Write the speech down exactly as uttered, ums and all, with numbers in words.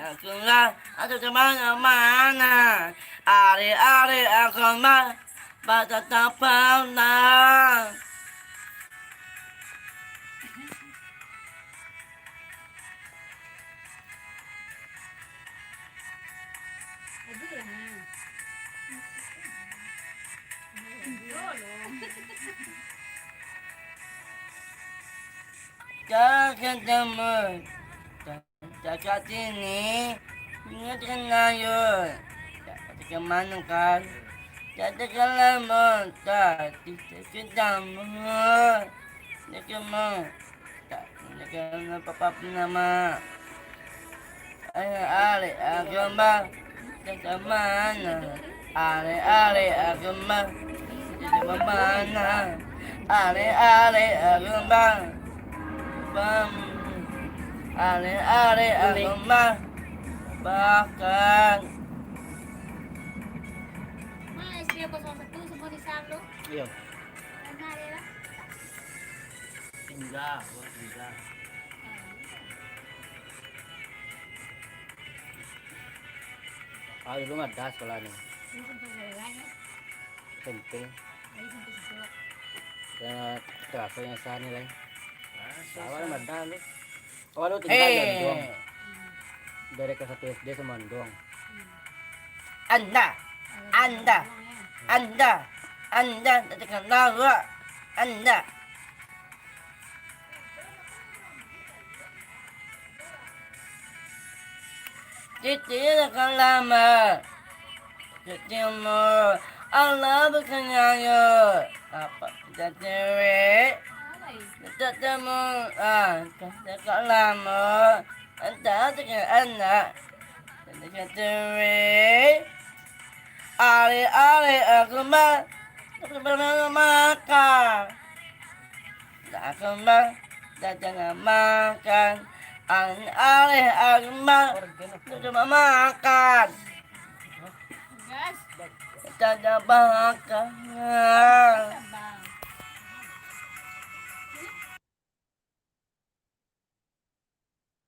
Akulah atau kemana-mana. Ari-ari aku mah patah tapana. Kakek teman. Cakak sini, ingat kan ayo. Cakak mano kan? Cakak lamo, tadi cakak lamo. Cakak mo. Tak, cakak apa-apa nama. Ayo, alek, agamba. Cakak mano? Alek-alek agamba, di mana? Alek-alek agamba, bam. Alek-alek agamba, bahkan. Mana S D kosong satu semua di sana? Iya. Mana dia lah? Tinggal, orang tinggal. Ah, dulu mah dah sekolah ni. S M P. Ya, terasa yang sah ni lah. Awal mah dah lu. Oh, lu tinggal di Mondong. Dari kelas satu S D sama Mondong. Anda, anda, anda, anda, tak terkenal, Wak. Anda. Titi akan lama. Titi mo. Allah berkenayo. Apa kita cewek? Kita temu. Ah, kita lama. Entah tiga anak. Kita cewek. Ari-ari aku mah. Aku belum makan. Aku mah, jangan makan. Aleh-aleh aku mah, cuma makan. Jangan makan.